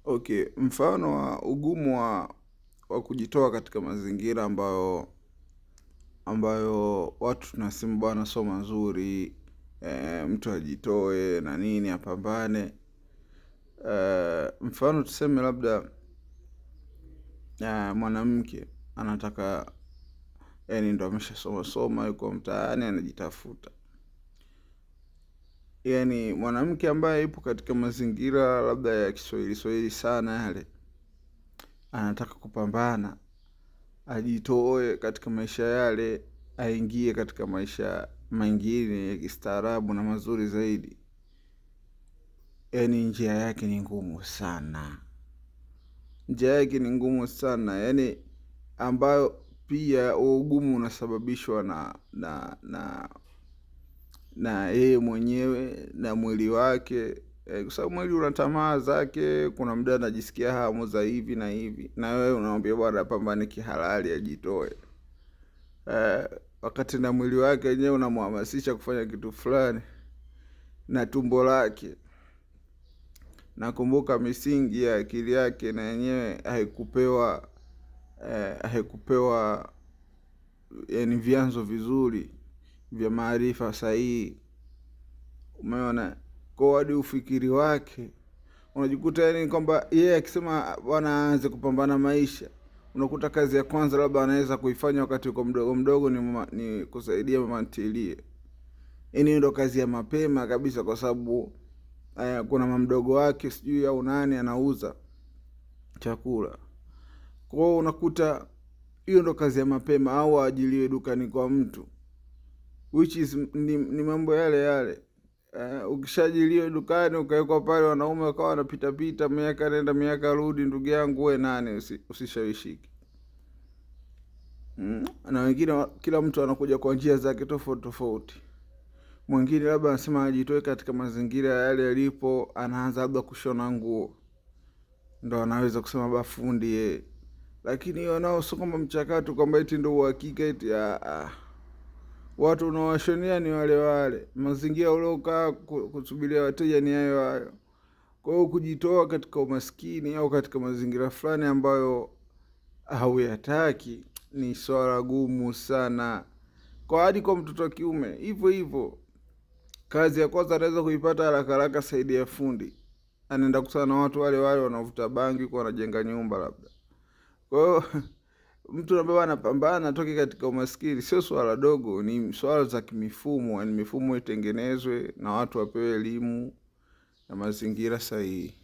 Okay, mfano wa ugumu wa kujitoa katika mazingira ambayo watu tunasema bwana sio mazuri, mtu ajitoe na nini apambane. Mfano tuseme labda mwanamke anataka, yani ndo ameshasoma soma, yuko mtaani anajitafuta. Yani mwanamke ambaye yupo katika mazingira labda ya Kiswahili Swahili sana yale, anataka kupambana, ajitoe katika maisha yale, aingie katika maisha mengine ya kistaarabu na mazuri zaidi. Yani njia yake ni ngumu sana, njia yake ni ngumu sana, yani ambayo pia ugumu unasababishwa na yeye mwenyewe na mwili wake, kwa sababu mwili una tamaa zake. Kuna muda anajisikia hamu za hivi na hivi, na wewe unamwambia bwana pambane kihalali, ajitoe, wakati na mwili wake wenyewe unamhamasisha kufanya kitu fulani na tumbo lake. Nakumbuka misingi ya akili yake na yenyewe haikupewa yani vyanzo vizuri vya maarifa sahihi. Umeona, kwa hadi ufikiri wake unajikuta yani kwamba yeye akisema bwana aanze kupambana maisha, unakuta kazi ya kwanza labda anaweza kuifanya wakati uko mdogo mdogo ni kusaidia mama ntilie. Yani hiyo ndo kazi ya mapema kabisa, kwa sababu kuna mamdogo wake sijui au nani anauza chakula. Kwa hiyo unakuta hiyo ndo kazi ya mapema, au aajiliwe dukani kwa mtu, which is ni mambo yale yale. Ukishaajiliwa dukani ukawekwa pale, wanaume wakawa wanapita pita, miaka nenda miaka rudi, ndugu yangu we nani, usishawishike. Na wengine kila mtu anakuja kwa njia zake tofauti tofauti. Mwingine labda anasema ajitoe katika mazingira yale yalipo, anaanza labda kushona nguo, ndo anaweza kusema bafundi yeye, lakini hiyo nao sio kwamba mchakato kwamba eti ndo uhakika eti watu unaowashonia ni wale wale, mazingira uliokaa kusubiria wateja ni hayo hayo. Kwa hiyo kujitoa katika umaskini au katika mazingira fulani ambayo hauyataki ni swala gumu sana, kwa hadi kwa mtoto wa kiume hivyo hivyo. Kazi ya kwanza anaweza kuipata haraka haraka saidi ya fundi, anaenda kukutana na watu wale wale wanaovuta bangi kwa wanajenga nyumba labda. Kwa hiyo mtu ambaye anapambana atoke katika umaskini sio swala dogo, ni swala za kimifumo, yani mifumo itengenezwe na watu wapewe elimu na mazingira sahihi.